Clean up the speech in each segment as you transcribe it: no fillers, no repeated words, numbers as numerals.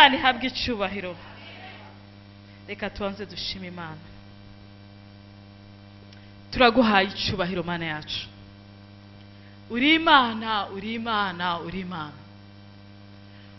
Imana ihabwe icyubahiro. Reka tubanze dushime Imana. Turaguhaye icyubahiro Mana yacu. Uri Imana, uri Imana, uri Imana.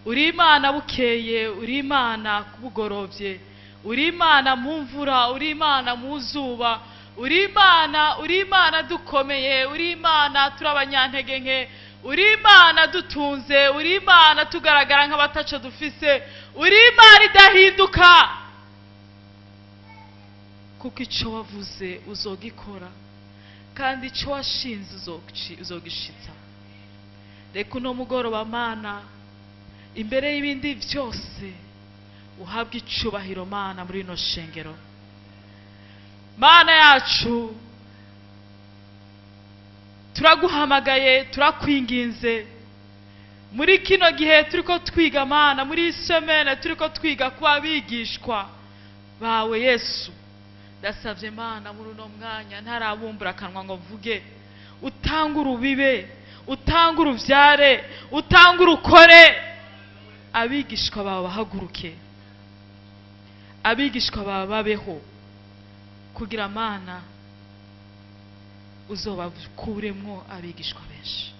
Uri Imana bukeye, uri Imana bugorovye, uri Imana mu mvura, uri Imana mu zuba, uri Imana, uri Imana dukomeye, uri Imana turi abanyantege nke, uri Imana dutunze, uri Imana tugaragara nk'abataco dufise, uri Imana idahinduka. Kuko icyo wavuze uzogikora, kandi icyo washinze uzogishitsa. Reka uno mugoroba Mana, imbere y'ibindi byose uhabwe icyubahiro Mana muri ino shengero. Mana yacu, turaguhamagaye, turakwinginze. Muri kino gihe turiko twiga Mana, muri iyi semaine turiko twiga kuba abigishwa bawe Yesu. Ndasavye Mana muri uno mwanya ntarabumbura akanwa ngo mvuge, utange urubibe, utange uruvyare, utange urukore, abigishwa bawe bahaguruke, abigishwa bawe babeho, kugira Mana uzobakuremwo abigishwa benshi.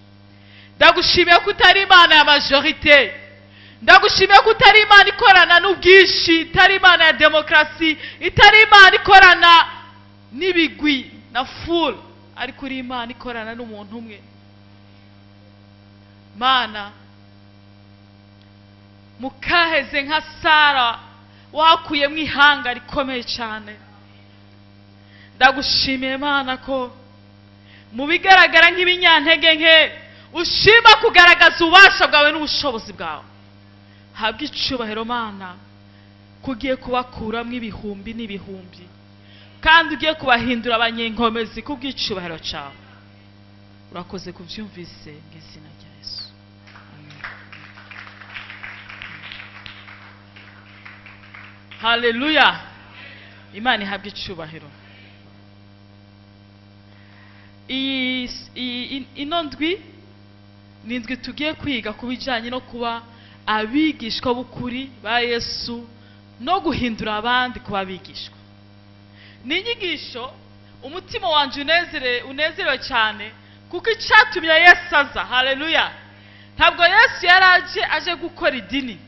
Ndagushimiye ko utari Imana ya majorité, ndagushimiye ko utari Imana ikorana n'ubwinshi, itari Imana ya demokrasi, itari Imana ikorana n'ibigwi na foule, ariko uri Imana ikorana n'umuntu umwe. Mana, mukaheze nka Sara wakuyemwo ihanga rikomeye cyane. Ndagushimiye Mana ko mu bigaragara nk'ibinyantege nke ushima kugaragaza ububasha bwawe n'ubushobozi bwawe. Habwa icyubahiro Mana, kugiye kubakuramwo ibihumbi n'ibihumbi, kandi ugiye kubahindura abanyenkomezi kubw'icyubahiro cyawe. Urakoze kuvyumvise mu izina rya Yesu. Amen. Haleluya. Imana ihabwe icyubahiro. Ino ndwi ni indwi tugiye kwiga ku bijyanye no kuba abigishwa b'ukuri ba Yesu no guhindura abandi kuba abigishwa. Ni inyigisho umutima wanje unezerewe cyane, kuko icyatumye Yesu aza. Haleluya. Ntabwo Yesu yaraje aje gukora idini,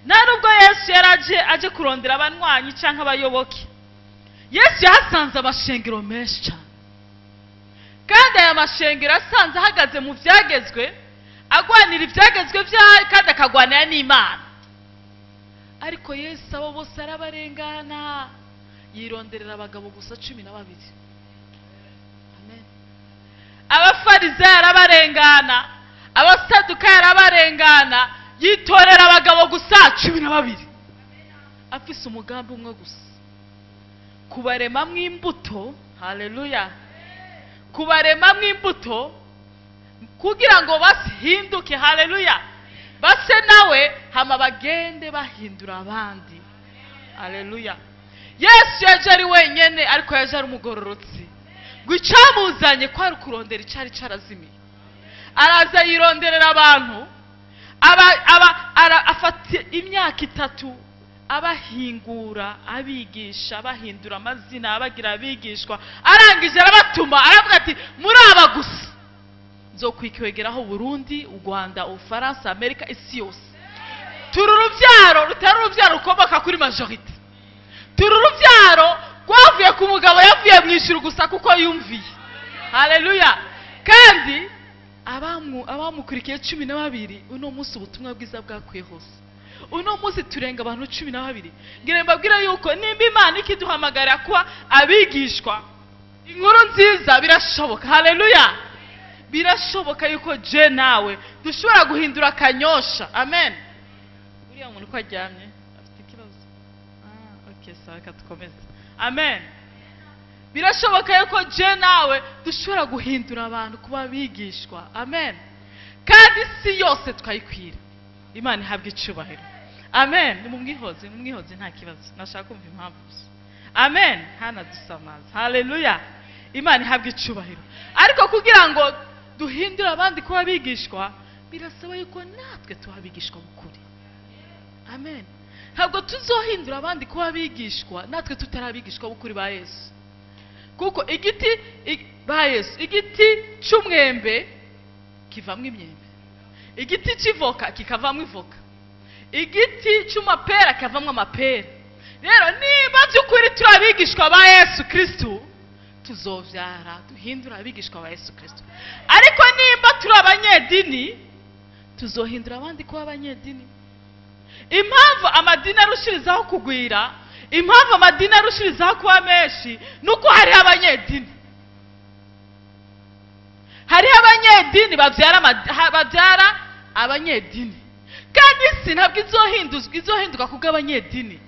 nta nubwo Yesu yaraje aje kurondera abanywanyi cyangwa abayoboke. Yesu yahasanze amashengero menshi cyane, kandi aya mashengero asanze ahagaze mu byagezwe, agwanira ibyagezwe byayo kandi akagwanira n'Imana. Ariko Yesu abo bose arabarengana, yironderera abagabo gusa 12. Amen. Abafarisayo arabarengana, abasadukayo arabarengana, yitorera abagabo gusa 12. Afise umugambi umwe gusa, kubaremamwo imbuto. Haleluya. Kubaremamwo imbuto kugira ngo bahinduke. Haleluya. Base nawe hama bagende bahindura abandi. Haleluya. Yesu yaje ari wenyene, ariko yaje ari umugororotsi. Ngo icamuzanye kwari kurondera icari carazimiye. Araza yironderera abantu, afata imyaka 3 abahingura, abigisha, abahindura amazina, abagira abigishwa. Arangije arabatuma, aravuga ati muri aba gusa nzokwikwegeraho Burundi, u Rwanda, Ufaransa, Amerika, isi yose. Turi urubyaro rutari urubyaro rukomoka kuri majorité. Turi urubyaro rwavuye ku mugabo yavuye mu ijuru gusa kuko yumviye. Haleluya. Kandi abamukurikiye 12, uno munsi ubutumwa bwiza bwakwiye hose. Uno munsi turenga abantu 12. Ngira mbabwira yuko nimba Imana ikiduhamagara kuba abigishwa, inkuru nziza birashoboka. Haleluya. Birashoboka yuko je nawe dushobora guhindura Kanyosha. Amen. Uriya muntu ko aryamye afite ikibazo. Okay, sawa, katukomeze. Amen. Birashoboka yuko je nawe dushobora guhindura abantu kuba abigishwa. Amen. Kandi si yose twayikwira. Imana ihabwe icyubahiro. Amen. Nimumwihoze, nimumwihoze nta kibazo. Nashaka kumva impamvu gusa. Amen. Hana dusamaza. Haleluya. Imana ihabwe icyubahiro. Ariko kugira ngo duhindure abandi kuba abigishwa, birasaba yuko natwe tuba abigishwa b'ukuri. Amen. Ntabwo tuzohindura abandi kuba abigishwa natwe tutari abigishwa b'ukuri ba Yesu. Kuko igiti ba Yesu, igiti cy'umwembe kivamwo imyembe, igiti cy'ivoka kikavamwo ivoka, igiti cy'amapera kikavamwo amapera. Rero niba by'ukuri turi abigishwa ba Yesu Kristo, tuzovyara duhindura abigishwa ba Yesu Kristo. Ariko nimba turi abanyedini, tuzohindura abandi kuba abanyedini. Impamvu amadini arushirizaho kugwira, impamvu amadini arushirizaho kuba menshi, nuko hariho abanyedini. Hariho abanyedini babyara abanyedini. Kandi isi ntabwo izohinduka kubw'abanyedini.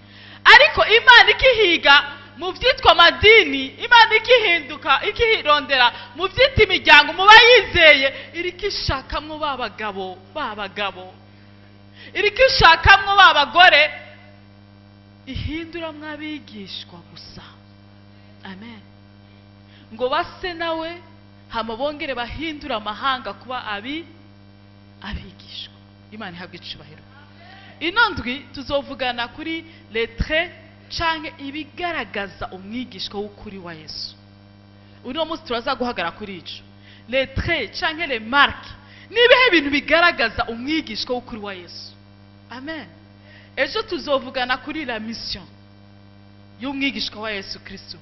Ariko Imana ikihiga mu byitwa amadini, Imana ikihinduka ikirondera mu byitwa imiryango, mu bayizeye, irikishakamwo ba bagabo, irikishakamwo ba bagore, ihinduramwo abigishwa gusa. Amen. Ngo base nawe hama bongere bahindura amahanga kuba abigishwa. Imana ihabwe icubahiro. Ino ndwi tuzovugana kuri lettre canke ibigaragaza umwigishwa w'ukuri wa Yesu. Uno munsi turaza guhagara kuri ico. Lettre canke les marques, nibihe bintu bigaragaza umwigishwa w'ukuri wa Yesu. Amen. Ejo tuzovugana kuri la mission y'umwigishwa wa Yesu Kristo.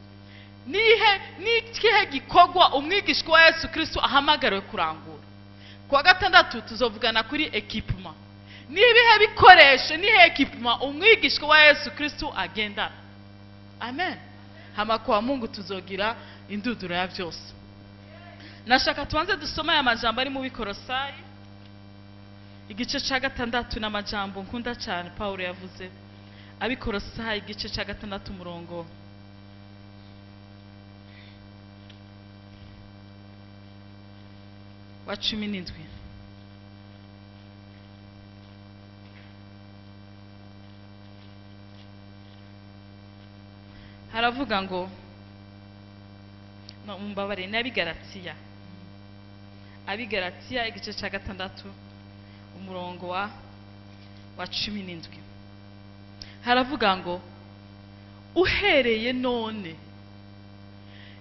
Nihe nikihe gikorwa umwigishwa wa Yesu Kristo ahamagariwe kurangura. Kuwa gatandatu tuzovugana kuri equipment. Nibihe bikoresho, nihe equipment umwigishwa wa Yesu Kristo agendana. Amen. Hama kwa Mungu tuzogira induduro ya byose. Nashaka tubanze dusoma aya majambo ari mu Bikorosayi igice ca 6, n'amajambo nkunda cyane Paulo yavuze. Abikorosayi igice ca 6 umurongo wa 17. Haravuga ngo, no mumbabare, n'Abigalatiya. Abigalatiya igice ca 6 umurongo wa 17. Haravuga ngo, uhereye none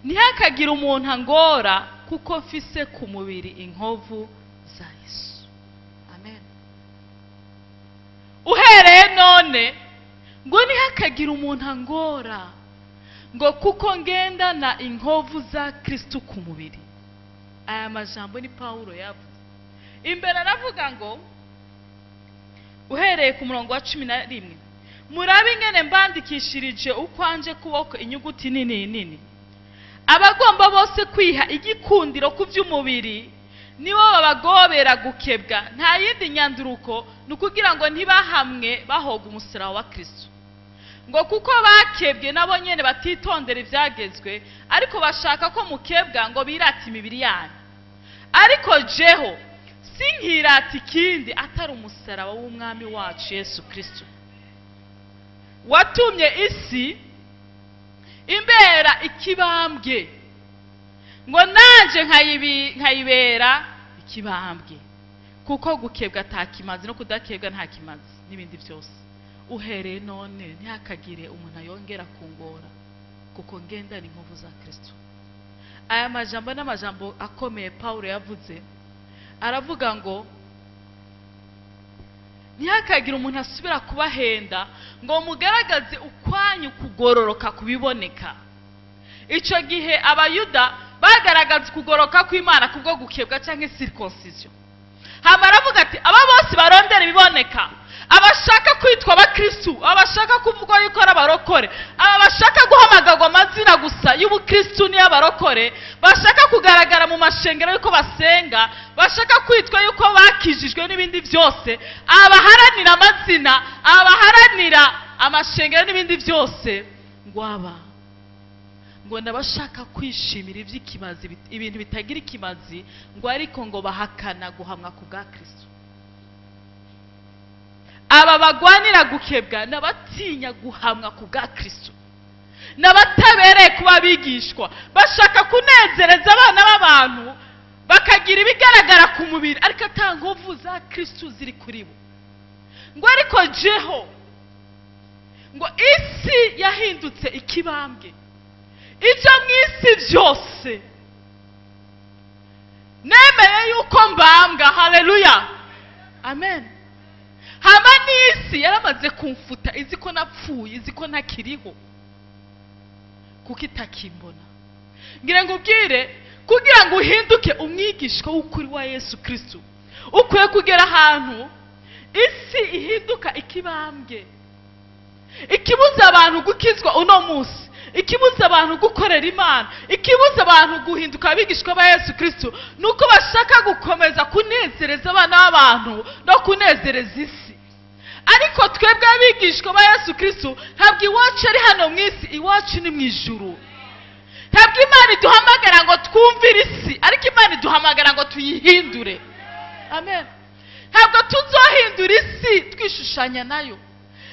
ntihakagira umuntu angora, kuko mfise ku mubiri inkovu za Yesu. Amen. Uhereye none ngo ntihakagira umuntu angora, ngo kuko ngendana inkovu za Kristo ku mubiri. Aya majambo ni Paulo yavuze. Imbere aravuga ngo, uhereye ku murongo wa 11, murabe ingene mbandikishirije ukwanje kuboko inyuguti nini nini. Abagomba bose kwiha igikundiro ku by'umubiri nibo babagobera gukebwa, nta yindi nyanduruko nukugira ngo ntibahamwe bahoga umusaraba wa Kristo. Ngo kuko bakebwe nabo nyene batitondera ivyagezwe, ariko bashaka ko mukebwa ngo birate imibiri yanyu. Ariko jeho sinkirata ikindi atari umusaraba w'umwami wacu Yesu Kristo, watumye isi imbera ikibambwe, ngo nanje nkayibera ikibambwe. Kuko gukebwa nta kimazi no kudakebwa nta kimazi n'ibindi byose. Uhereye none ntihakagire umuntu ayongera kungora, kuko ngendana inkovu za Kristo. Aya majambo n'amajambo akomeye Paulo yavuze. Aravuga ngo ntihakagire umuntu asubira kubahenda ngo mugaragaze ukwanyu kugororoka kubiboneka. Ico gihe abayuda bagaragaza kugoroka kw'Imana kubwo gukebwa canke circoncision. Hama aravuga ati aba bose barondera ibiboneka, abashaka kwitwa abakristu, abashaka kuvugwa yuko ari abarokore, aba bashaka guhamagarwa amazina gusa y'ubukristu n'iy'abarokore, bashaka kugaragara mu mashengero yuko basenga, bashaka kwitwa yuko bakijijwe n'ibindi byose, abaharanira amazina, abaharanira amashengero n'ibindi byose, ngo aba ngo nabashaka kwishimira iby'ikimazi, ibintu bitagira ikimazi, ngo ariko ngo bahakana guhamwa ku bwa Kristo. Aba bagwanira gukebwa n'abatinya guhamwa ku bwa Kristo, n'abatabereye kuba abigishwa, bashaka kunezereza abana b'abantu bakagira ibigaragara ku mubiri, ariko ata nkovu za Kristo ziri kuri bo. Ngo ariko jeho Ngo isi yahindutse ikibambwe, ibyo mu isi byose nemeye yuko mbambwa. Haleluya, amen. Hama n'isi yaramaze kumfuta, izi ko napfuye, izi ko ntakiriho, kuko itakimbona. Ngira ngo ubwire, kugira ngo uhinduke umwigishwa w'ukuri wa Yesu Kristo, ukwiye kugera ahantu isi ihinduka ikibambwe. Ikibuza abantu gukizwa uno munsi, ikibuza abantu gukorera Imana, ikibuza abantu guhinduka abigishwa ba Yesu Kristo, nuko bashaka gukomeza kunezereza abana b'abantu no kunezereza isi. Ariko twebwe abigishwa ba Yesu Kristo, ntabwo iwacu ari hano mu isi, iwacu ni mu ijuru. Ntabwo Imana iduhamagara ngo twumvire isi, ariko Imana iduhamagara ngo tuyihindure. Amen. Ntabwo tuzohindura isi twishushanya nayo,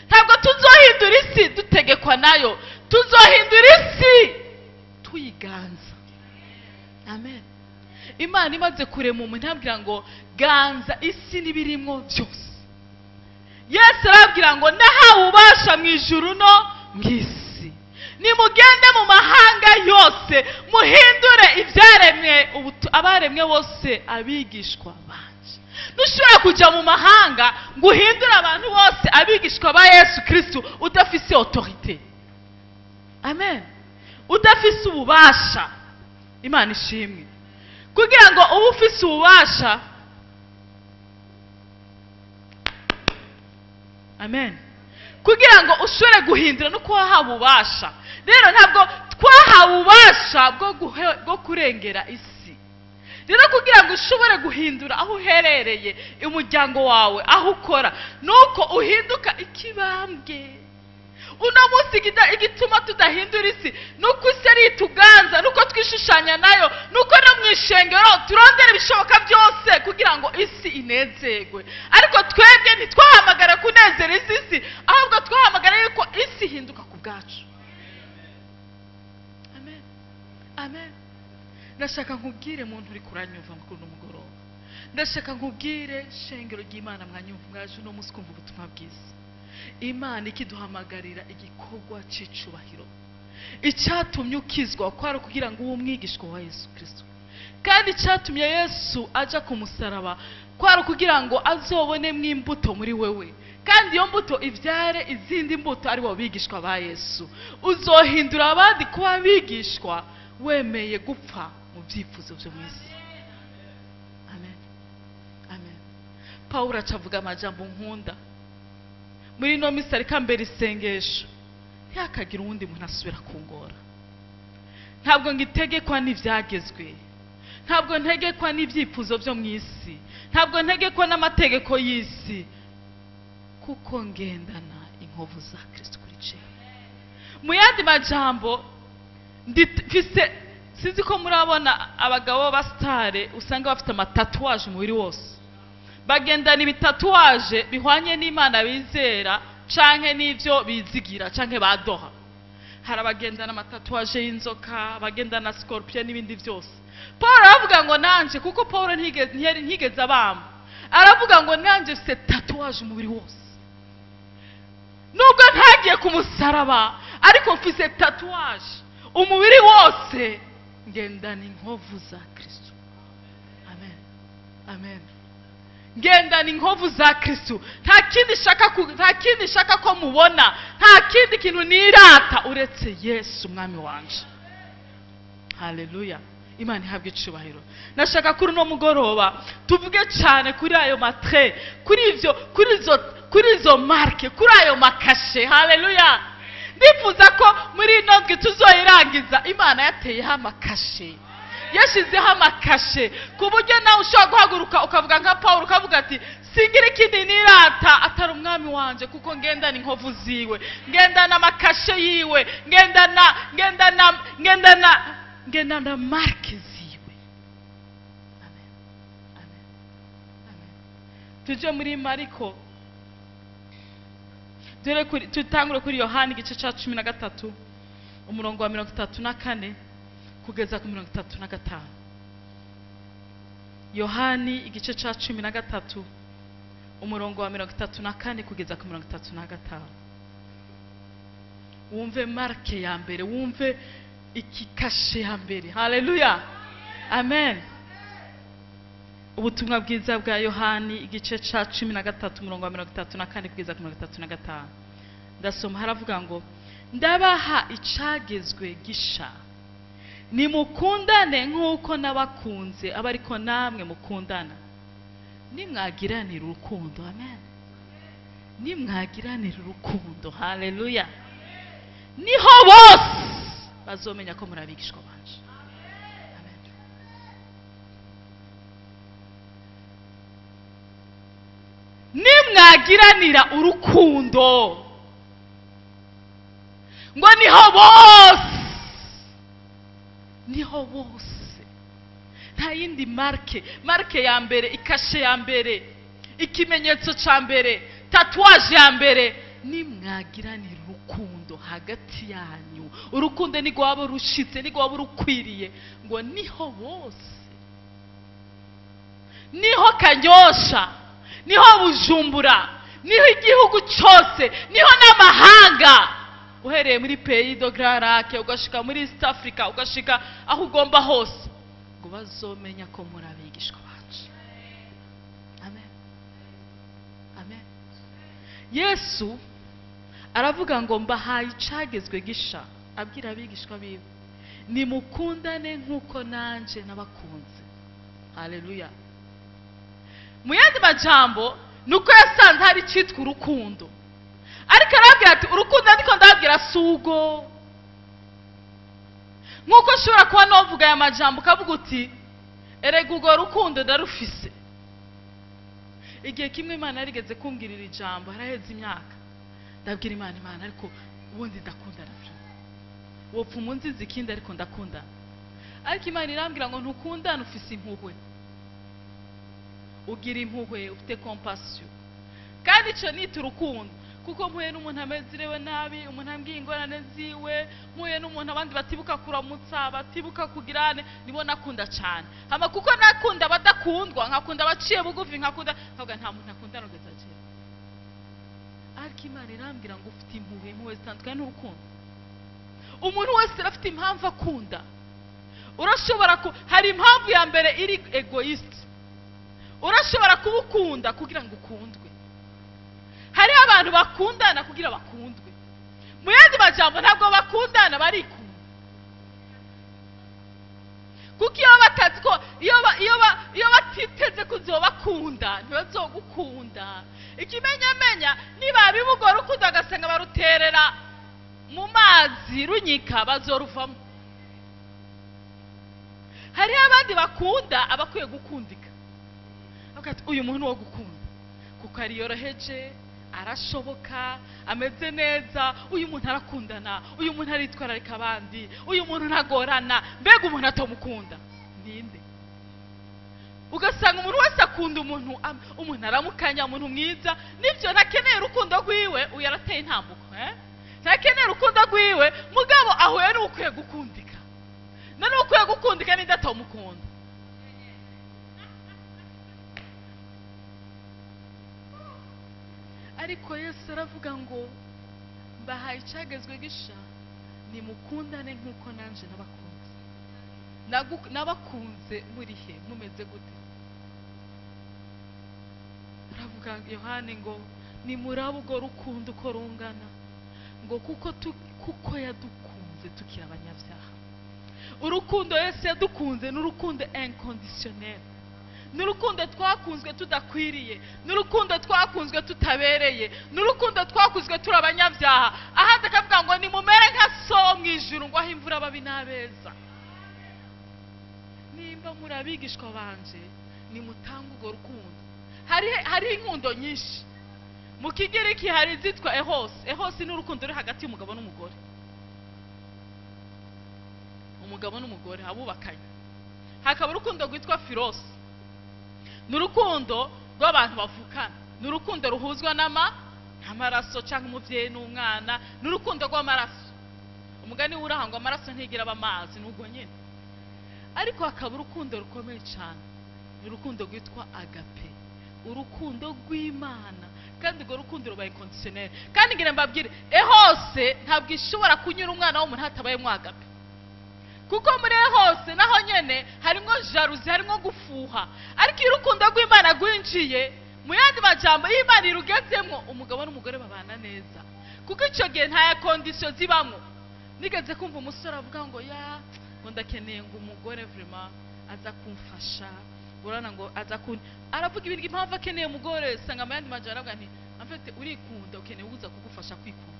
ntabwo tuzohindura isi dutegekwa nayo, tuzohindura isi tuyiganza. Amen. Imana imaze kurema umuntu, ntabwira ngo ganza isi n'ibirimwo byose. Yesu arabwira ngo nahawe ububasha mu ijuru no mu isi, nimugende mu mahanga yose muhindure ibyaremwe, abaremwe bose abigishwa banje. Ntushobora kujya mu mahanga ngo uhindure abantu bose abigishwa ba Yesu Kristo udafise autorité. Amen. Udafise ububasha. Imana ishimwe. Kugira ngo ube ufise ububasha. Amen. Kugira ngo ushobore guhindura no kuhaha ububasha. Rero ntabwo twahawe ububasha bwo kurengera isi. Rero kugira ngo ushobore guhindura aho uherereye, umuryango wawe, aho ukora, nuko uhinduka ikibambwe. Uno munsi igituma tudahindura isi nuko isi ari ituganza, nuko twishushanya nayo, nuko no mu ishengero turondera ibishoboka byose kugira ngo isi inezerwe. Ariko twebwe ntitwahamagara kunezera isi, ahubwo twahamagara yuko isi ihinduka ku bwacu. Amen. Amen. Ndashaka nkubwire muntu uri kuranyumva kuri uno mugoroba, ndashaka nkubwire shengero ry'Imana mwanyumva mwaje uno munsi kumva ubutumwa bwiza. Imana ikiduhamagarira igikorwa c'icubahiro. Icyatumye ukizwa kwari kugira ngo ube umwigishwa wa Yesu Kristo, kandi icyatumye Yesu aja ku musaraba kwari kugira ngo azobonemo imbuto muri wewe, kandi iyo mbuto ibyare izindi mbuto ari bo bigishwa ba Yesu. Uzohindura abandi kuba abigishwa wemeye gupfa mu byifuzo byo mu isi. Amen. Amen. Pawulo acavuga amajambo nkunda muri ino minsi, ariko ambera isengesho, ntihakagire uwundi muntu asubira kungora. Ntabwo ngitegekwa n'ibyagezwe, ntabwo ntegekwa n'ibyifuzo byo mu isi, ntabwo ntegekwa n'amategeko y'isi, kuko ngendana inkovu za Kristo kuri jewe. Mu yandi majambo, mfise, sinzi ko murabona abagabo b'abasitare usanga bafite amatatuwaje umubiri wose, bagendana ibitatuwaje bihwanye n'Imana bizera canke n'ivyo bizigira canke badoha. Hari abagendana amatatuwaje y'inzoka, abagendana scorpion n'ibindi byose. Paul aravuga ngo nanje, kuko Paul ntigeze abamba, aravuga ngo nanje mfise tatuwaje umubiri wose, nubwo ntagiye ku musaraba, ariko mfise tatuwaje umubiri wose, ngendana inkovu za Kristo. Amen. Amen. Ngendana inkovu za Kristo. Nta kindi nshaka ko mubona, nta kindi kintu nirata uretse Yesu umwami wanje. Haleluya. Imana ihabwe icubahiro. Nashaka kuri uno mugoroba tuvuge cyane kuri ayo matre, kuri ivyo, kuri izo marke, kuri ayo makashe. Haleluya. Ndifuza ko muri ino ndwi tuzoyirangiza Imana yateyeho amakashe, yashizeho amakashe, ku buryo nawe ushobora guhaguruka ukavuga nka Pawulo, ukavuga ati singira ikindi nirata atari umwami wanje, kuko ngendana inkovu ziwe, ngendana amakashe yiwe, ngendana marke ziwe. Amen. Amen. Amen. Tuje muri Mariko, dore tutangure kuri Yohana igice ca 13 umurongo wa 34 kugeza ku 35. Yohani igice ca 13 umurongo wa 34 kugeza ku 35. Wumve marke ya mbere, wumve ikikashe ya mbere. Haleluya, amen. Ubutumwa bwiza bwa Yohani igice ca 13 umurongo wa 34 kugeza ku 35. Ndasoma, haravuga ngo ndabaha icagezwe gisha, nimukundane nk'uko nabakunze, aba ariko namwe mukundana. Nimwagiranira urukundo, amen. Nimwagiranira urukundo, haleluya, niho bose bazomenya ko muri abigishwa banje. Amen. Nimwagiranira urukundo, ngo niho bose, niho bose. Nta yindi marke, marke ya mbere, ikashe ya mbere, ikimenyetso ca mbere, tatuwaje ya mbere, nimwagiranira urukundo hagati yanyu. Urukundo ni rwaba rushitse, ni rwaba rukwiriye, ngo niho bose, niho Kanyosha, niho Bujumbura, niho igihugu cyose, niho n'amahanga. Uhereye muri Pays de Grand Lac ugashika muri East Africa, ugashika aho ugomba hose, ngo bazomenya ko muri abigishwa bacu. Amen, amen. Yesu aravuga ngo mbahaye icagezwe gisha, abwira abigishwa biwe, nimukundane nk'uko nanje nabakunze. Haleluya. Mu yandi majambo nuko yasanze hari icitwa urukundo, ariko arabwira ati urukundo ndiko ndabwira sugo. Nkuko ushobora kuba novuga aya majambo ukavuga uti erega urwo rukundo ndarufise. Igihe kimwe Imana yarigeze kumbwirira ijambo, haraheze imyaka, ndabwira Imana, Imana ariko ubundi ndakundana, wopfa umunzizi ikindi ariko ndakundana. Ariko Imana irambwira ngo ntukundane, ufise impuhwe, ugira impuhwe, ufite compassion. Kandi ico nita urukundo, kuko mpuye n'umuntu amezerewe nabi, umuntu ambwiye ingorane ziwe, mpuye n'umuntu abandi batibuka kuramutsa, batibuka kugirane, nibo nakunda cyane. Hama kuko nakunda abadakundwa, nkakunda abaciye bugufi, nkakunda nkavuga nta muntu akundana ugeza kera. Ariko Imana irambwira ngo ufite impuhwe, impuhwe zitandukanye n'urukundo. Umuntu wese arafite impamvu akunda. Urashobora hari impamvu ya mbere iri egoist. Urashobora kubukunda kugira ngo ukundwe. Hari abantu bakundana kugira bakundwe. Mu yandi majambo ntabwo bakundana, barikunda. Kuko iyo batazi ko iyo batiteze kuzobakunda, ntibazogukunda. Ikimenyamenya niba bibugo rukundo agasanga baruterera mu mazi runyika, bazoruvamo. Hari abandi bakunda abakwiye gukundika. Bakati uyu muntu wo gukunda kuko ariyoroheje, arashoboka, ameze neza, uyu muntu arakundana, uyu muntu aritwararika abandi, uyu muntu ntagorana, mbega umuntu atomukunda ninde? Ugasanga umuntu wese akunda umuntu, umuntu aramukanya, umuntu mwiza, nivyo ntakeneye urukundo rwiwe, uyu arateye intambuko, ntakeneye urukundo rwiwe, mugabo ahuye n'ukwiye gukundika. None ukwiye gukundika ninde atomukunda? Ariko Yesu aravuga ngo mbahaye icagezwe gisha, nimukundane nk'uko nanje nabakunze. Nabakunze muri he, mumeze gute? Aravuga Yohani ngo nimurabe urwo rukundo uko rungana, ngo kuko yadukunze tukiri abanyabyaha. Urukundo Yesu yadukunze ni urukundo inconditionnel, ni urukundo twakunzwe tudakwiriye, ni urukundo twakunzwe tutabereye, ni urukundo twakunzwe turi abanyabyaha. Ahandi akavuga ngo nimumere nka so mu ijuru, ngo aho imvura ababi n'abeza. Nimba muri abigishwa banje, nimutange urwo rukundo. Hari inkundo nyinshi. Mu Kigiriki hari izitwa eros. Eros ni urukundo ruri hagati y'umugabo n'umugore. Umugabo n'umugore abubakanye. Hakaba urukundo rwitwa philos. Ni urukundo rw'abantu bavukana, ni urukundo ruhuzwa n'amaraso cyangwa umubyeyi n'umwana, ni urukundo rw'amaraso. Umugani w'urahangwa amaraso ntigira aba amazi, n'ubwo nyine. Ariko hakaba urukundo rukomeye cyane, ni urukundo rwitwa agape, urukundo rw'Imana. Kandi urwo rukundo rubaye conditionnel. Kandi ngira mbabwire, ehose ntabwo ishobora kunyura umwana w'umuntu hatabayemo agape. Kuko muri hose naho nyene harimo jalousie, harimo gufuha. Ariko iyo urukundo rw'Imana rwinjiye, mu yandi majambo y'Imana irugezemo, umugabo n'umugore babana neza. Kuko icyo gihe nta condition zibamo. Nigeze kumva umusore avuga ngo ya ngo ndakeneye ngo umugore vraiment aza kumfasha, urana ngo aza kun aravuga ibintu impamvu akeneye umugore. Sanga mu yandi majambo aravuga nti en fait urikunda, ukeneye uza kugufasha kwikunda.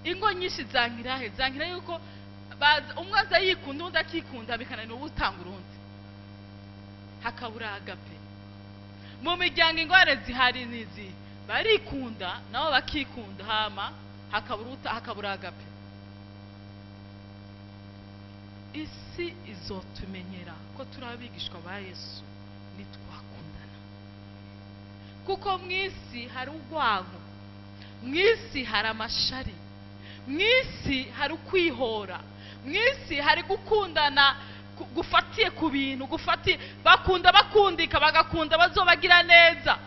Ingo nyinshi zankirahe, zankira yuko umwe aza yikunda undi akikunda, bikananira utanga urundi, hakabura agape. Mu miryango ingwara zihari nizi, barikunda nabo bakikunda, hama hakabura agape. Isi izotumenyera ko turi abigishwa ba Yesu nitwakundana. Kuko mu isi hari urwango, mu isi hari amashari, mu isi hari ukwihora, mu isi hari gukundana gufatiye ku bintu, gufatiye bakunda bakundika, bagakunda bazobagira neza.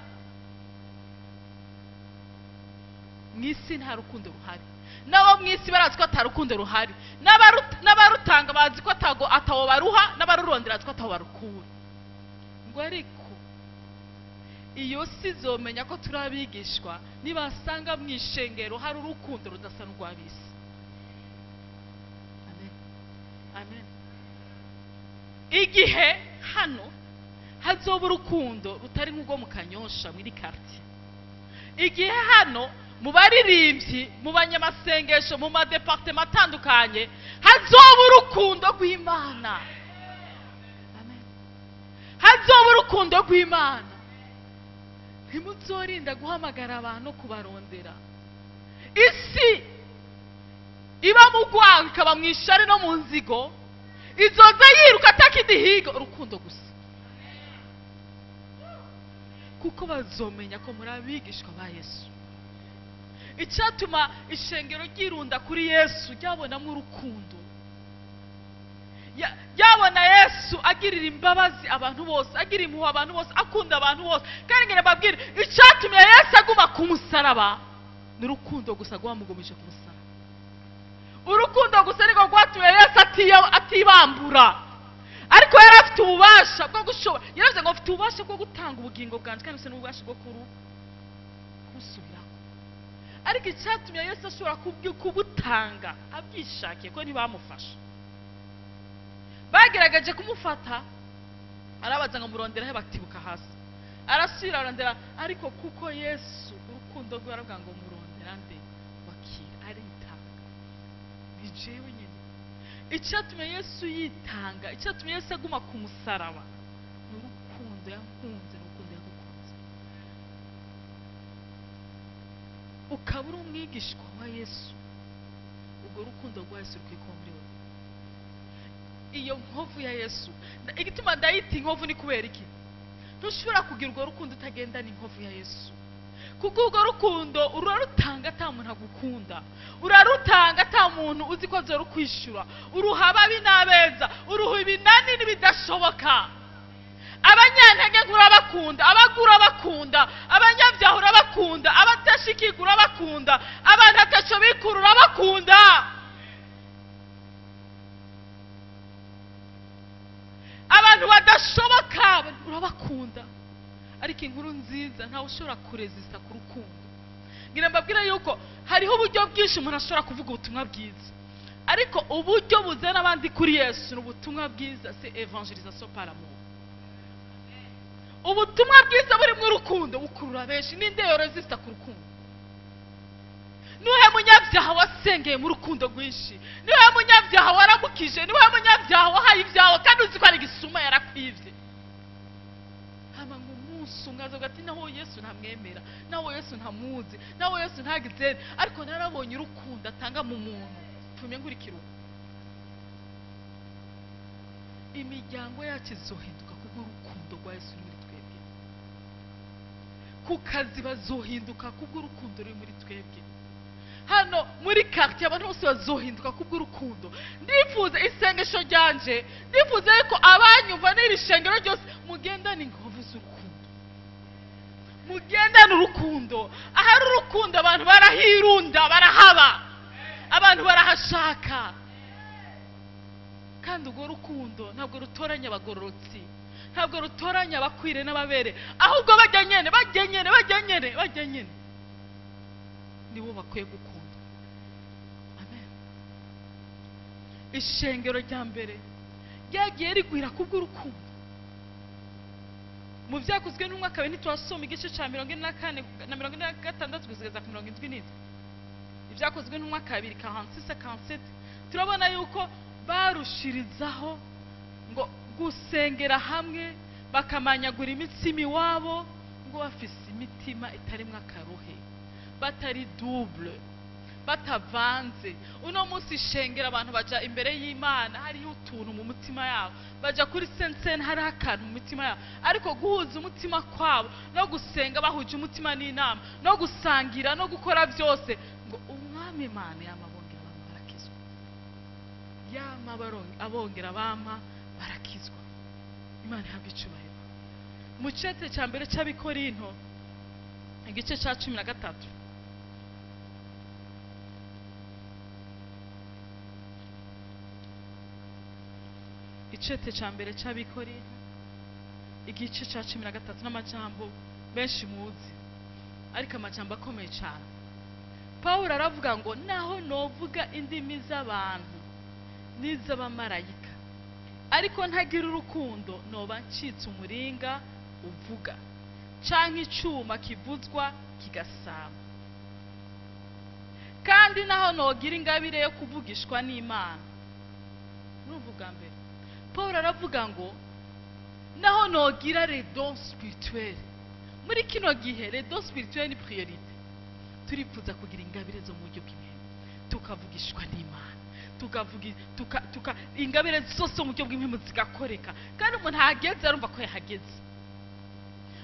Mu isi nta rukundo ruhari. Nabo mu isi barazi ko ata rukundo ruhari, n'abarutanga bazi ko atawo baruha, n'abarurondera bazi ko atawo barukura. Ngo ariko iyo si izomenya ko turi abigishwa nibasanga mu ishengero hari urukundo rudasa n'urw'ab'isi. Amen, amen. Igihe hano hazoba urukundo rutari nk'urwo mu Kanyosha muri quartier, igihe hano mu baririmbyi, mu banyamasengesho, mu madepartement atandukanye hazoba urukundo rw'Imana. Amen. Hazoba urukundo rw'Imana. Ntimuzorinda guhamagara abantu kubarondera. Isi iba mu rwango, ikaba mu ishari no mu nzigo, izoza yiruka atakidihiga urukundo gusa. Kuko bazomenya ko muri abigishwa ba Yesu. Icyatuma ishengero ryirunda kuri Yesu ryabonamo urukundo, ryabona Yesu agirira imbabazi abantu bose, agira impuhwe abantu bose, akunda abantu bose. Kandi ngira mbabwire, icyatumye Yesu aguma ku musaraba ni urukundo gusa rwamugumije ku musaraba. Urukundo gusa nirwo rwatumye Yesu atibambura. Ariko yari afite ububasha bwo gushobora, yaravuze ngo mfite ububasha bwo gutanga ubugingo bwanjye, kandi mfite n'ububasha bwo kubusubiraho. Ariko icyatumye Yesu ashobora kubutanga abyishakiye, ko ntibamufasha. Bagerageje kumufata, arabaza ngo murondera he, batibuka hasi. Arasubira arondera, ariko kuko Yesu urukundo rwe aravuga ngo murondera nde, wakira, aritanga. Ni jewe nyine. Icyatumye Yesu yitanga, icyatumye Yesu aguma ku musaraba ni urukundo yakunze, ni urukundo yagukunze. Ukaba uri umwigishwa wa Yesu, urwo rukundo rwa Yesu rukwiye kuba muri wowe. Iyo nkovu ya Yesu, igituma ndayita inkovu ni kubera iki? Ntushobora kugira urwo rukundo utagendana inkovu ya Yesu. Kuko urwo rukundo urarutanga ata muntu agukunda, urarutanga ata muntu uzi ko azorukwishyura, uruha ababi n'abeza, uruha ibinani n'ibidashoboka. Abanyantege urabakunda, abagura bakunda, abanyabyaha urabakunda, abatashikirwa urabakunda, abantu ataco bikura urabakunda. Abantu badashoboka urabakunda. Ariko inkuru nziza, ntawe ushobora kurezista ku rukundo. Ngira mbabwire yuko hariho uburyo bwinshi umuntu ashobora kuvuga ubutumwa bwiza, ariko uburyo buzana abandi kuri Yesu ni ubutumwa bwiza, c'est evangelisation par amour. Ubutumwa bwiza burimo urukundo bukurura benshi. Ninde yorezista ku rukundo? Niwe munyabyaha wasengeye mu rukundo rwinshi, niwe munyabyaha waramukije, niwe munyabyaha wahaye ibyawe kandi uzi ko ari igisuma yarakwivye. Hama ngo umunsi umwe azoga ati naho Yesu ntamwemera, naho Yesu ntamuzi, naho Yesu ntagizere, ariko narabonye urukundo atanga mu muntu, pfumye nkurikira uko. Imiryango yacu izohinduka kubw'urukundo rwa Yesu muri twebwe. Ku kazi bazohinduka kubw'urukundo ruri muri twebwe. Hano muri quartier abantu bose bazohinduka kubw'urukundo. Ndifuza isengesho ryanje, ndifuza yuko abanyumva n'iri shengero ryose mugendana inkovu z'urukundo. Mugendane urukundo. Ahari urukundo abantu barahirunda, barahaba, abantu barahashaka. Kandi urwo rukundo ntabwo rutoranya abagororotsi, ntabwo rutoranya abakwire n'ababere, ahubwo bajya nyene, bajya nyene, bajya nyene, bajya nyene nibo bakwiye gukunda. Amen. Ishengero rya mbere ryagiye rigwira kubw'urukundo. Mu byakozwe n'umwaka wa ntitwasoma igice cya 44 na 46 kugeza ku 77. Ibyakozwe n'umwaka wa 246 57 turabona yuko barushirizaho ngo gusengera hamwe, bakamanyagura imitsima iwabo, ngo bafise imitima itarimwo akaruhe, batari double, batavanze. Uno munsi ishengera abantu baja imbere y'Imana hariho utuntu mu mutima yabo, baja kuri sensene hariho akantu mu mitima yabo, ariko guhuza umutima kwabo no gusenga bahuje umutima n'inama no gusangira no gukora byose, ngo Umwami Imana yamabongera bampa barakizwa, yama abongera bampa barakizwa. Imana ihabwe icubahiro. Mu cete cya mbere cy'Abikorinto igice cya 13, icete cya mbere cy'Abikorinto igice cya 13, n'amajambo benshi muzi ariko amajambo akomeye cyane. Pawulo aravuga ngo naho novuga indimi z'abantu n'iz'abamarayika, ariko ntagira urukundo, noba ncitse umuringa uvuga, canke icuma kivuzwa kigasama. Kandi naho nogira ingabire yo kuvugishwa n'Imana. Murumva ubwa mbere Paul aravuga ngo naho nogira les dons spirituels. Muri kino gihe les dons spirituels ni priorité. Turifuza kugira ingabire zo mu buryo bw'imana, tukavugishwa n'Imana, tukavuga tuka ingabire zose mu buryo bw'imana zigakoreka, kandi umuntu ahageze arumva ko yahageze.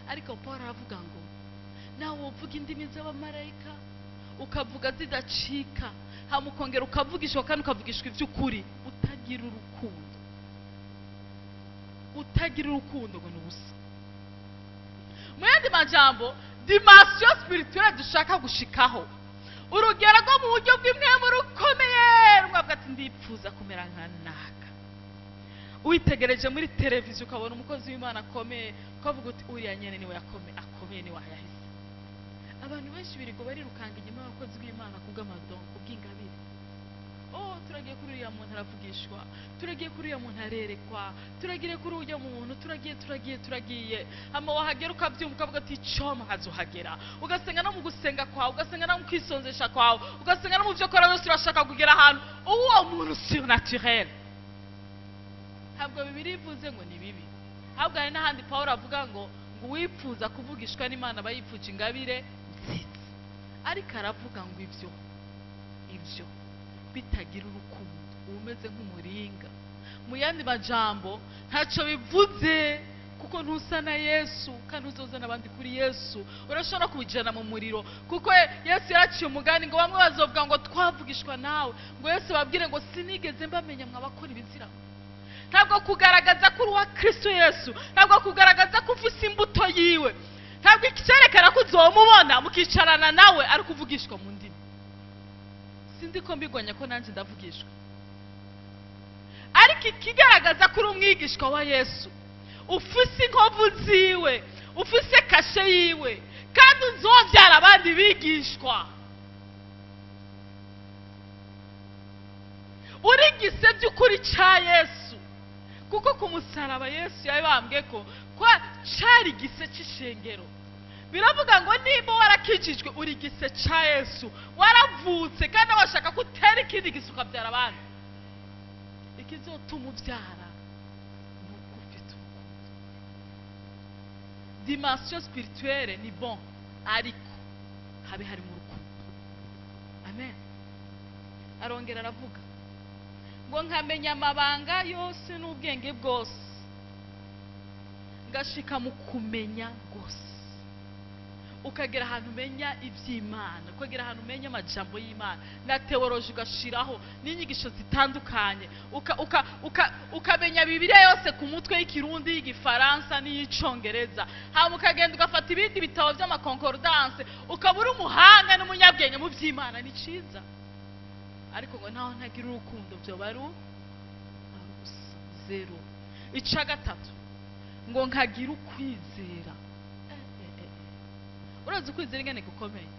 Ariko Paul aravuga ngo nawe uvuga indimi z'abamarayika ukavuga zidacika, hamukongera ukavugishwa kandi ukavugishwa iby'ukuri, utagira urukundo, utagira urukundo ngo ni ubusa. Mu yandi majambo, dimension spirituelle dushaka gushikaho, urugero rwo mu buryo bw'imwemu rukomeye, rwavuga ati ndipfuza kumera nka naka. Witegereje muri televiziyo ukabona umukozi w'Imana akomeye, ukavuga uti uriya nyene niwe akomeye, niwe yahise. Abantu benshi birigo barirukanga inyuma y'abakozi b'Imana kubw'amadon, kubw'ingabire. Oh, turagiye kuri uriya muntu aravugishwa, turagiye kuri uriya muntu arerekwa, turagiye kuri uriya muntu, turagiye turagiye turagiye. Hama wahagera ukabyumva ukavuga ati cyo nkazohagera. Ugasenga no mu gusenga kwawe, ugasenga no mu kwisonzesha kwawe, ugasenga no mu byo ukora byose, urashaka kugera ahantu uwo muntu surnaturel. Ntabwo Bibiliya ivuze ngo ni bibi, ahubwo hari n'ahandi Pawulo avuga ngo ngo uwipfuza kuvugishwa n'Imana aba yipfuje ingabire nziza. Ariko aravuga ngo ibyo bitagira urukundo uba umeze nk'umuringa. Mu yandi majambo ntacyo bivuze, kuko ntusa na Yesu kandi uzozana abandi kuri Yesu. Urashobora kubijana mu muriro, kuko Yesu yaraciye umugani ngo bamwe bazovuga ngo twavugishwa nawe, ngo Yesu babwire ngo sinigeze mbamenya mwabakora ibizira. Ntabwo kugaragaza ko uri uwa Kristo Yesu, ntabwo kugaragaza ko ufise imbuto yiwe, ntabwo icyerekana ko uzomubona mukicarana nawe ari kuvugishwa mu ndimi. Sindi ko mbigwanya ko nanjye ndavugishwa, ariko ikigaragaza ko uri umwigishwa wa Yesu, ufise inkovu ziwe, ufise kashe yiwe, kandi uzobyara abandi bigishwa. Urigise by'ukuri cya Yesu, kuko ku musaraba Yesu yabambwe ko cyari igise cy'ishengero. Biravuga ngo nimba warakijijwe uri igise cya Yesu, waravutse kandi washaka gutera ikindi gise ukabyara abandi. Ikizotuma ubyara ni uko ufite urukundo. Dimension spirituelle ni bon, ariko habe harimo urukundo. Amen. Arongera aravuga ngo nkamenya amabanga yose n'ubwenge bwose, ngashika mu kumenya rwose. Ukagera ahantu umenya iby'Imana, ukagera ahantu umenya amajambo y'Imana na teoloji, ugashiraho n'inyigisho zitandukanye, ukamenya Bibiliya yose ku mutwe, y'ikirundi, y'igifaransa n'iy'icongereza. Hanyuma ukagenda ugafata ibindi bitabo by'amakonkordanse, ukaba uri umuhanga n'umunyabwenge mu by'Imana. Ni cyiza, ariko ngo naho ntagira urukundo byoba ari ubusa, zero. Icya gatatu, ngo nkagira ukwizera. Urazi ukwizera ingene gukomeye?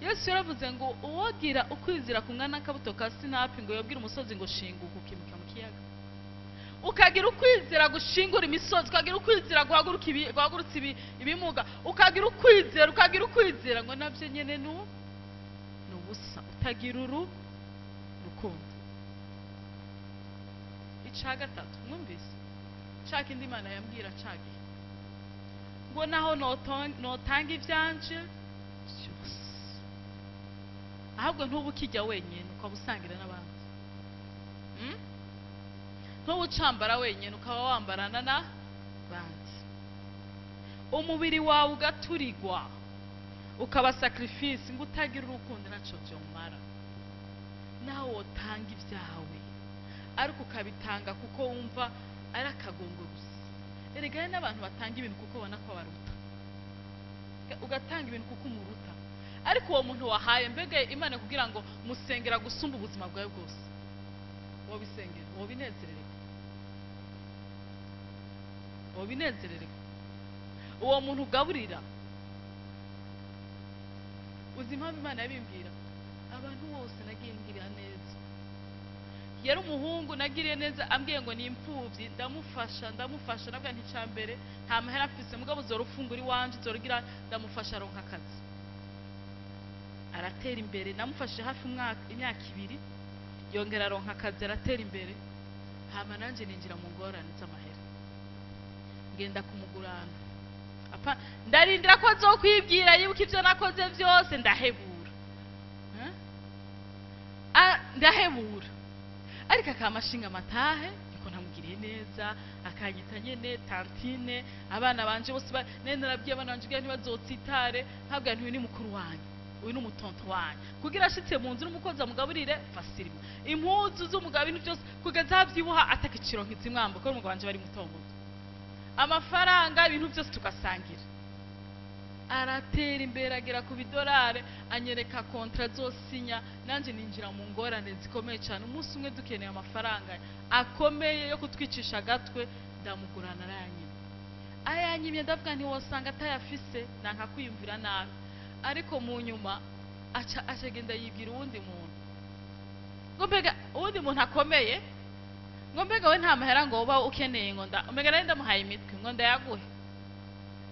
Yesu yaravuze ngo uwogira ukwizera kungana n'akabuto ka sinapi, ngo yobwire umusozi ngo shinguka ukimuka mu kiyaga. Ukagira ukwizera gushingura imisozi, ukagira ukwizera guhagurutsa ibimuga, ukagira ukwizera, ukagira ukwizera, ngo nabyo nyene ni ubusa utagira urukundo. Icya gatatu mwumvise, cya kindi Imana yambwira cagihe, ngo naho notanga ibyanje byose, ahubwo ntuba ukijya wenyine, ukaba usangira n'abandi. Ntuba ucambara wenyine, ukaba wambarana n'abandi. Umubiri wawe ugaturirwa, ukaba sacrifice, ngo utagira urukundo ntacyo byomara. Nawe wotanga ibyawe, ariko ukabitanga kuko wumva ari akagongo gusa. Erega hari n'abantu batanga ibintu kuko babona ko baruta, ugatanga ibintu kuko umuruta, ariko uwo muntu wahaye, mbega Imana kugira ngo musengera gusumba ubuzima bwawe bwose, wobisengera, wobinezerereka, wobinezerereka uwo muntu ugaburira. Uzi impamvu Imana yabimbwira? Abantu bose nagiye ngirira neza. Yari umuhungu nagiriye neza, ambwiye ngo ni imfubyi, ndamufasha, ndamufasha, nabwo nti mbere nta mahera mfise, mugabo uzora ufungura iwanje, uzorugira, ndamufasha aronka akazi, aratera imbere. Namufashe hafi umwaka, imyaka 2, yongera aronka akazi, aratera imbere. Hama nanje ninjira mu ngorane z'amahera, ngenda kumugurana. Apa, ndarindira ko azokwibwira yibuka ibyo nakoze byose, ndahebura. Ndahebura, ariko akamashinga amatahe niko ntamugiriye neza, akanyita nyene tantine. Abana banje bose nene narabwiye abana banje kugira ntibazotsitare, nkabwira nti uyu ni mukuru wanyu, uyu ni umutonto wanyu, kugira ashitse mu nzu n'umukozi amugaburire fasirima, impuzu z'umugabo, ibintu byose, kugeza aho abyibuha atakiciro nk'izimwambo, kuko umugabo wanje bari muto muto, amafaranga, ibintu byose tugasangira. Aratera imbere, agera ku bidolare, anyereka kontra zosinya, nanjye ninjira mu ngorane zikomeye cyane. Umunsi umwe dukeneye amafaranga akomeye yo kutwicisha agatwe, ndamugurana, arayanyimye. Ayanyimye, ndavuga nti wosanga atayafise, nanka kwiyumvira nabi. Ariko mu nyuma aca agenda yibwira uwundi muntu, ngo mbega uwundi muntu akomeye, ngo mbega we nta mahera ngo uba ukeneye, ngo mbega nari ndamuhaye imitwe ngo ndayaguhe.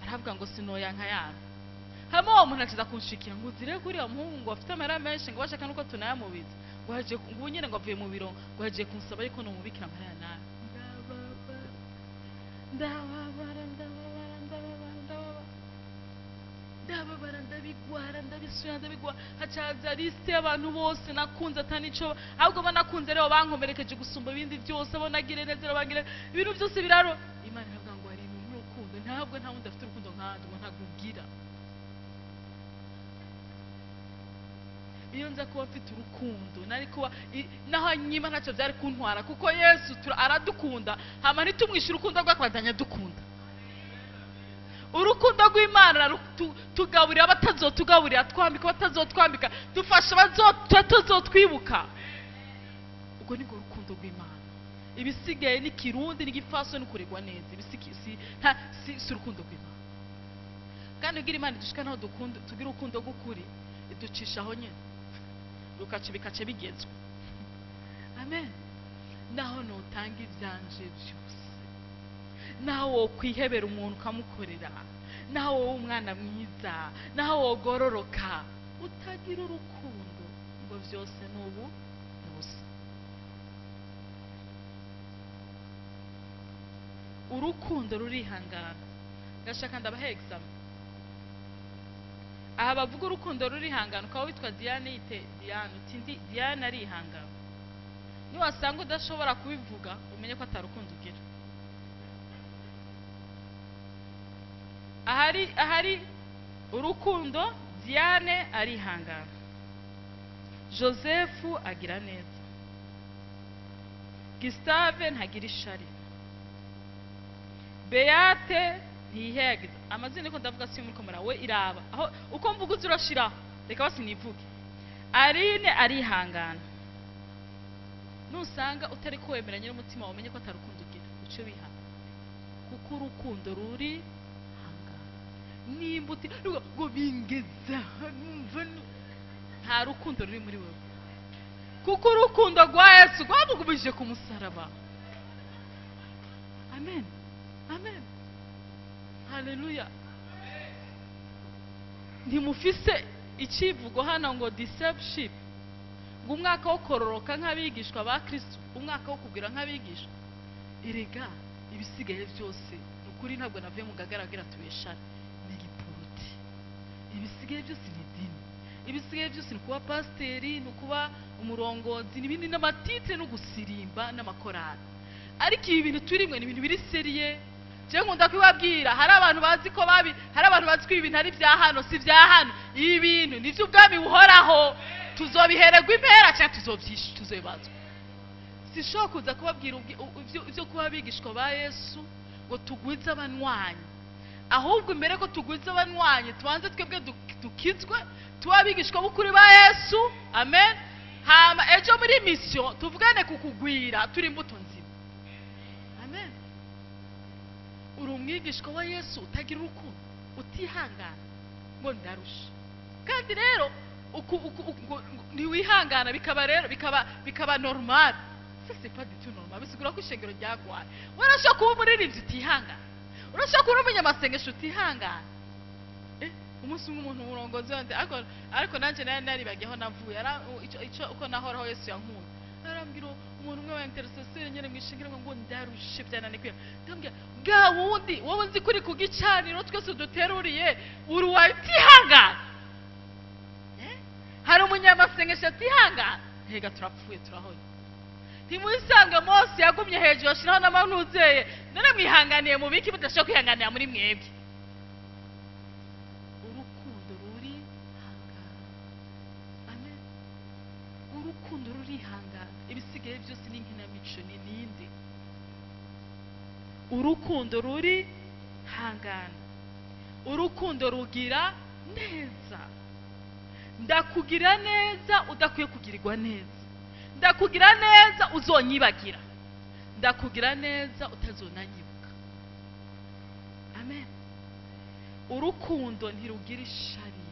Aravuga ngo sinoyanka yana. Hama uwo muntu akiza kunshikira ngo uzire kuri uwo muhungu ngo afite amahera menshi, ngo bashaka nuko tunayamubiza, ngo hagiye ngo nyine ngo avuye mu biro, ngo hagiye kunsaba yuko nomubikira amahera nabi. Ndababara, ndababara, ndababara, ndababara, ndababara, ndabigwara, ndabisubira, ndabigwara. Hacaza liste y'abantu bose nakunze atanico, ahubwo banakunze rero bankomerekeje gusumba ibindi byose, abo nagire neza, abo bagire ibintu byose biraro. Imana iravuga ngo hari ibintu n'urukundo, ntabwo nta wundi afite urukundo nkanje, ngo ntabwo ugira. Iyo nza kuba mfite urukundo nari kuba naho nyima ntacyo byari kuntwara, kuko Yesu aradukunda, hama ntitumwishe urukundo rwe, akabandanya dukunda. Urukundo rw'Imana tugaburira abatazotugaburira, twambika abatazotwambika, dufasha abatazotwibuka. Ubwo nibwo rukundo rw'Imana. Ibisigaye ni kirundi n'igifaso ni kuregwa neza, si urukundo rw'Imana. Kandi ugira Imana idushika naho dukunda, tugira urukundo rw'ukuri, iducishaho nyine rukaca bikaca bigezwa. Amen. Naho notanga ibyanje byose, naho wokwihebera umuntu ukamukorera, naho wowe umwana mwiza, naho wogororoka, utagira urukundo, ngo byose n'ubu n'ubusa. Urukundo rurihangana. Ndashaka ndabaha exam. Aha bavuga urukundo rurihangana, ukaba witwa Diane, yite Diane, uti ndi Diane arihangana. Niwasanga udashobora kubivuga, umenye ko atarukundo ugira. Ahari Urukundo, Diane arihangana, Joseph agira neza, Gustave ntagira ishari, Beate ntiyihayagiza. Amazina niko ndavuga si muri komera we iraba aho uko mvuga uzi urashiraho, reka basi nivuge. Aline arihangana. Nusanga utari kwemeranya n'umutima wawe, umenye ko atarukundo ugira, uce wihana, kuko urukundo ruri hangana. Nimba uti ngo bingeza numva nta rukundo ruri muri wewe, kuko urukundo rwa Yesu rwamugumije ku musaraba. Amen, amen, haleluya. Ntimufise icivugo hano ngo discipleship, ngo umwaka wo kororoka nk'abigishwa ba Kristo, umwaka wo kugwira nk'abigishwa. Erega ibisigaye byose ni ukuri, ntabwo navuye mu gagaragara tubeshana, ni giporoti. Ibisigaye byose ni idini, ibisigaye byose ni kuba pasiteri, ni ukuba umurongozi, n'ibindi n'amatitire no gusirimba n'amakorali. Ariko ibi bintu turimwe ni ibintu biri seriye. Je nkunda kubabwira, hari abantu bazi ko babi, hari abantu bazi ko ibi bintu ari bya hano, si bya hano. Ibi bintu ni by'ubwami buhoraho, tuzobihererwa impera cyangwa tuzobibazwa. Sishobora kuza kubabwira ibyo kuba abigishwa ba Yesu ngo tugwize abanywanyi, ahubwo imbere ko tugwize abanywanyi tubanze twebwe dukizwe, tuba abigishwa b'ukuri ba Yesu. Amen. Hama ejo muri mission tuvugane ku kugwira turi imbuto nzima. Amen. Uri umwigishwa wa Yesu utagira urukundo, utihangana ngo ndarusha. Kandi rero ntiwihangana, bikaba rero bikaba normal. Ça c'est pas du tout normal. Bisigura ko ishengero ryagwaye. Urashobora kuba umuririmbyi utihangana, urashobora kuba umunyamasengesho utihangana. Umunsi umwe umuntu umurongozi wanje, ariko nanje nari naribagiyeho navuye, ico uko nahoraho Yesu yankuye. Arambwira umuntu umwe wa intercesseur nyene mwishengero ngo ndarushe byananiye. Ndambwira bwa wundi wowe nzi kuri ku gicaniro twese duteruriye, uri watihangana. Hari umunyamasengesho atihangana, hega turapfuye turahoye. Ntimusange Mose yagumye hejuru ashiraho n'amanuzeye, none mwihanganiye mu biki mudashobora kwihanganira muri mwebwe? Urukundo ruri hangana. Amen. Urukundo ruri hangana, ibisigaye byose ni inkinamico ni ninde. Urukundo ruri hangana, urukundo rugira neza. Ndakugira neza udakwiye kugirirwa neza, ndakugira neza uzonyibagira, ndakugira neza utazonanyibuka. Amen. Urukundo ntirugira ishari.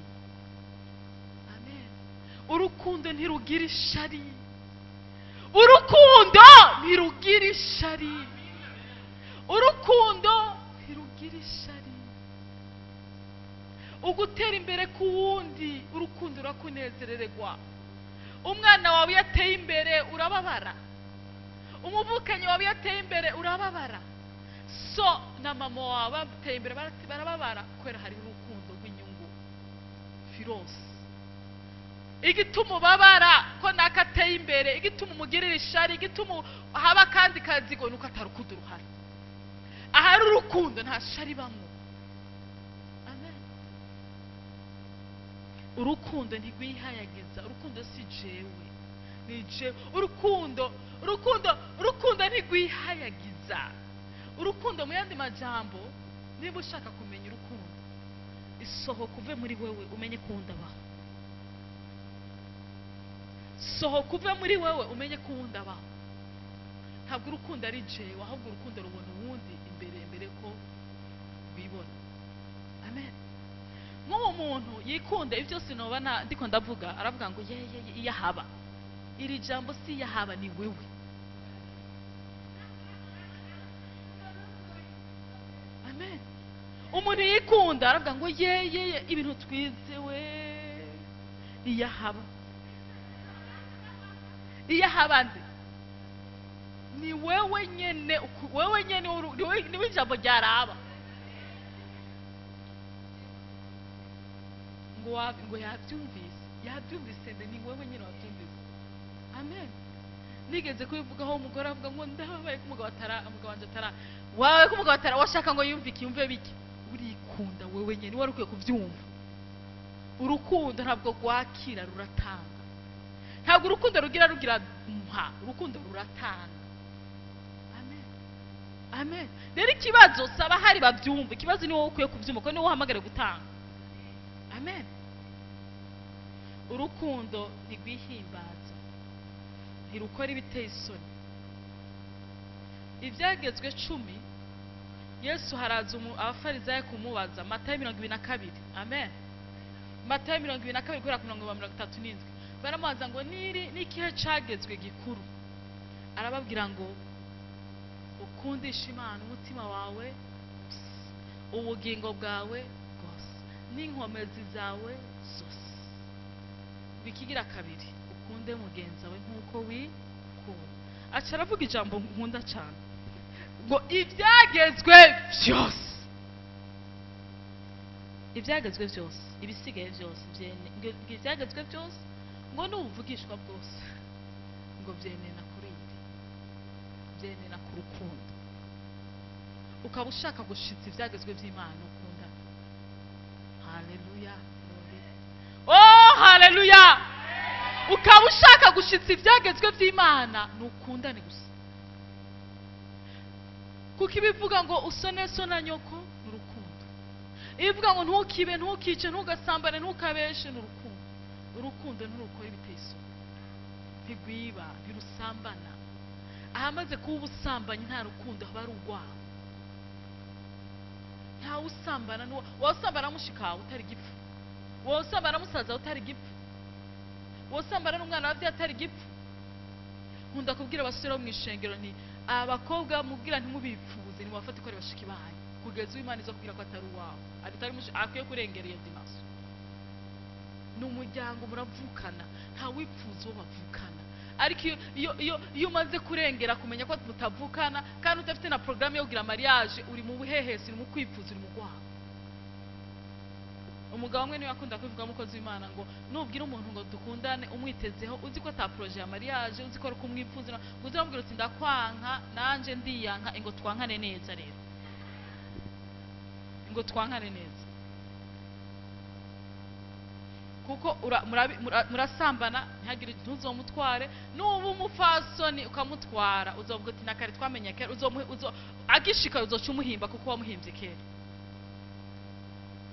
Amen. Urukundo ntirugira ishari. Urukundo ntirugira ishari. Urukundo ntirugira ishari. Ugutera imbere kuwundi, urukundo rurakunezererwa. Umwana wawe yateye imbere urababara, umuvukanyi wawe yateye imbere urababara, so na mama wawe bateye imbere barababara, kubera hari urukundo rw'inyungu firosi. Igituma ubabara ko naka ateye imbere, igituma umugirira ishari, igituma haba kandi kazigo, nuko atarukundo ruhari. Ahari urukundo nta shari bamwo. Amen. Urukundo ntigwihayagiza, urukundo si jewe, ni jewe. Urukundo, urukundo, urukundo ntigwihayagiza. Urukundo mu yandi majambo, niba ushaka kumenya urukundo, isohoka uve muri wewe umenye ko wundi abaho. Sohoka uve muri wewe umenye ko wundi abaho. Ntabwo urukundo ari jewe, ahubwo urukundo rubona uwundi imbere mbere ko rwibona. Amen. Nk'uwo muntu yikunda ibyo byose noba ndiko ndavuga, aravuga ngo ye ye iyahaba. Iri jambo si iyahaba, ni wewe. Amen. Umuntu yikunda aravuga ngo ye ye ye ibintu twizewe iyahaba. Iyahaba nde? Ni wewe nyene, wewe nyene niwe ijambo ryaraba. Ngo yabyumvise, yabyumvise nde? Ni wewe nyene wabyumvise. Amen. Nigeze kubivugaho umugore avuga ngo ndababaye ko umugabo atara, umugabo wanje atara. Wawe ko umugabo atara, washaka ngo yumvike, yumve biki? Urikunda wewe nyene, wari ukwiye kubyumva. Urukundo ntabwo rwakira, ruratanga. Ntabwo urukundo rugira mpa, urukundo ruratanga. Amen, amen. Rero ikibazo saba hari babyumva, ikibazo ni wowe ukwiye kubyumva, kuko ni wowe uhamagare gutanga. Amen. Urukundo ntirwihimbaza, ntirukora ibiteye isoni. Ibyagezwe 10, Yesu haraza abafarisayo kumubaza, Matayo 22. Amen. Matayo 22 guhera ku 37. Baramubaza ngo niri n'ikihe cagezwe gikuru? Arababwira ngo ukundisha Imana umutima wawe, ubugingo bwawe bwose, n'inkomezi zawe zose. Bikigira kabiri, ukunde mugenzi wawe nk'uko wikunda. Aca aravuga ijambo nkunda cyane ngo ibyagezwe byose, ibyagezwe byose, ibisigaye byose, ibyagezwe byose ngo n'ubuvugishwa bwose ngo byenena kuri ibi, byenena ku rukundo. Ukaba ushaka gushitsa ibyagezwe by'Imana, ukunda. Haleluya, oh haleluya. Ukaba ushaka gushitsa ibyagezwe by'Imana, nukundane gusa. Kuko ibivuga ngo usone so na nyoko ni urukundo, ibivuga ngo ntukibe, ntukice, ntugasambane, ntukabeshe ni urukundo. Urukundo ntirukora ibiteye isoni, ntirwiba, ntirusambana. Ahamaze kuba ubusambanyi nta rukundo, haba ari urwango. Ntawe usambana, wasambana mushikawe utari gipfu, wasambana musaza utari gipfu, wasambana n'umwana wabyaye atari gipfu. Nkunda kubwira abasore bo mu ishengero nti abakobwa mubwira ntimubipfuze, nimubafate ko ari bashiki banyu, kugeza uwo Imana izo kubwira ko atari uwawe, atari akwiye kurengera iyo dimension. Ni umuryango muravukana, nta wipfuza uwo bavukana. Ariko iyo umaze kurengera kumenya ko mutavukana, kandi udafite na programme yo kugira mariage, uri mu buhehesi, uri mu kwipfuza, uri mu rwango. Umugabo umwe niwe akunda kubivuga, umukozi w'Imana, ngo nubwira umuntu ngo dukundane umwitezeho, uzi ko ata projet ya mariage, uzi ko ari kumwipfuza, ngo uzamubwira uti ndakwanka nanje ndiyanka, ingo twankane neza. Rero ingo twankane neza, kuko murasambana, ntihagire ntuzomutware. Nuba umufasoni ukamutwara, uzovuga uti nakare twamenye kera, agishika uzoca umuhimba kuko wamuhimbye kera.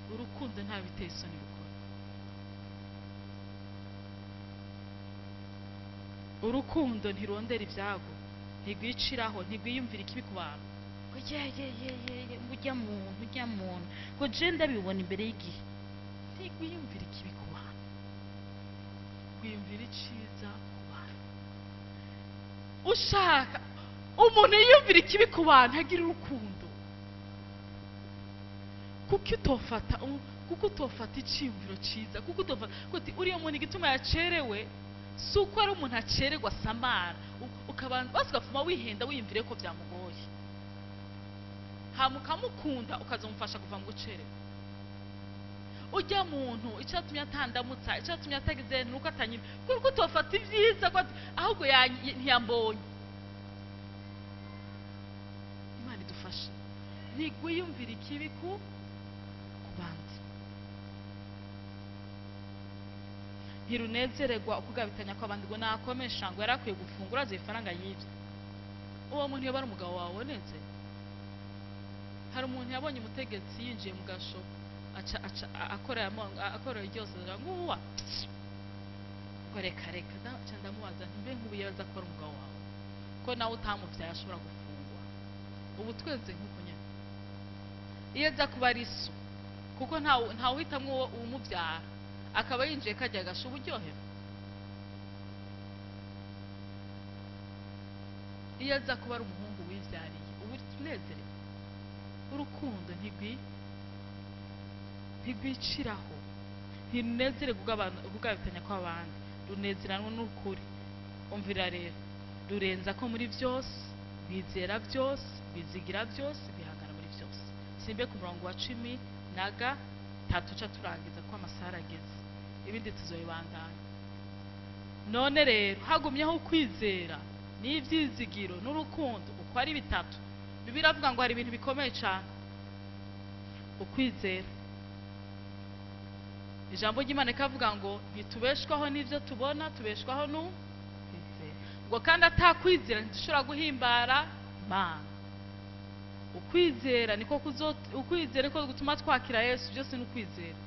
Urukundo nta biteye isoni rukora. Urukundo ntirondera ibyago, ntirwiciraho, ntirwiyumvira ikibi ku bantu. Ngo ye ye ye ye ye, ujya muntu, ujya muntu, ngo je ndabibona imbere y'igihe. Ntirwiyumvira ikibi ku bantu, rwiyumvira iciza ku bantu. Ushaka umuntu yiyumvira ikibi ku bantu agira urukundo. Kuko utofata iciyumviro ciza, kuko utofata kuti uriya muntu igituma yacerewe si uko ari umuntu acererwa samara, ukabanza basi ugafuma wihenda wiyumvire ko byamugoye, hama ukamukunda ukazamufasha kuva mu gucererwa. Ujya muntu icyatumye atandamutsa, icyatumye atagize nuko atanyira, kuko utofata ibyiza ahubwo ntiyambonye. Imana idufashe ntigwiyumvira ikibi ku bandi, ntirunezererwa ukugabitanya kw'abandi ngo nakomesha ngo yari akwiye gufungura azi ifaranga yibye. Uwo muntu yaba ari umugabo wawe wabonetse. Hari umuntu yabonye umutegetsi yinjiye mu gasho akora ryose ngo uwa ngo reka reka, ndamubaza nti mbe nk'ubu yaza akora umugabo wawe ko nawe utamubyaye ashobora gufungwa? Ubu twese nk'uko nyine iyo aza kuba ari so, kuko ntawe uhitamwo uwo umubyara, akaba yinjiye kajya agasha uburyohe. Iyo aza kuba ari umuhungu wibyariye ubu unezerewe. Urukundo ntigwiciraho, ntirunezere kugabitanya kw'abandi, runezeranwa n'ukuri. Umvira rero, rurenza ko muri byose, rwizera byose, rwizigira byose, rwihangana muri byose. Simbe ku murongo wa 13 ca turangiza ko amasaha arageze, ibindi tuzoyibandanya. None rero hagumyeho ukwizera n'ibyizigiro n'urukundo, uko ari bitatu. Bibiliya iravuga ngo hari ibintu bikomeye cyane: ukwizera, Ijambo ry'Imana rikavuga ngo ntitubeshwaho n'ibyo tubona, tubeshwaho n'ukwizera. Ngo kandi atakwizera ntidushobora guhimbara Imana. Ukwizera niko ukwizera niko gutuma twakira Yesu, byose ni ukwizera.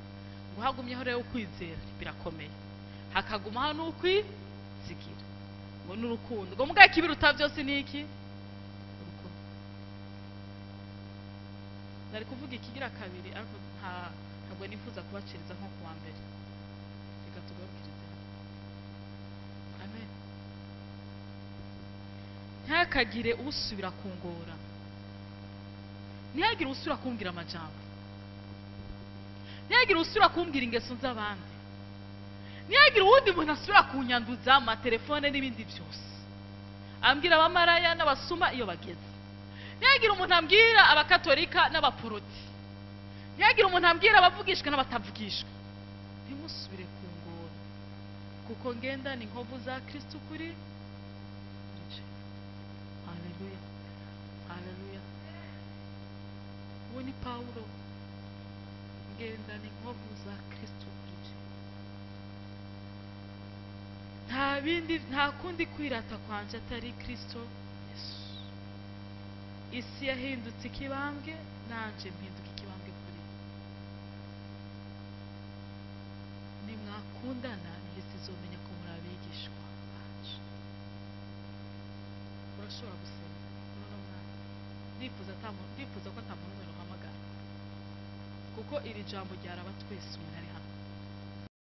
Ngo hagumyeho rero ukwizera birakomeye, hakagumaho n'ukwizigira, ngo n'urukundo. Ngo mugaye ikibiruta byose ni iki? Urukundo. Nari kuvuga ikigira kabiri, ariko ntabwo nifuza kubaciriza nko kuwa mbere. Reka tugarukirize. Amen. Ntihakagire usubira kungora, ntihagire usubira kumbwira amajambo, ntihagire usubira kumbwira ingeso z'abandi, ntihagire uwundi muntu asubira kunyanduza amatelefone n'ibindi byose, ambwira abamaraya n'abasuma iyo bageze, ntihagire umuntu ambwira abakatolika n'abaporoti, ntihagire umuntu ambwira abavugishwa n'abatavugishwa. Ntimusubire kungora, kuko ngendana inkovu za Kristo kuri. Haleluya, haleluya. Uwo ni Pawulo, ngendana inkovu za Kristo kuri. Nta bindi, nta kundi kwirata kwanje atari Kristo Yesu. Isi yahindutse ikibambwe, nanje mpinduka ikibambwe kuri. Nimwakundana, isi izomenya ko muri abigishwa banje. Urashobora gusenga muri uno mwanya. Ndifuza ko ata muntu n'umwe uhamagara, kuko iri jambo ryaraba twese umuntu ari hano.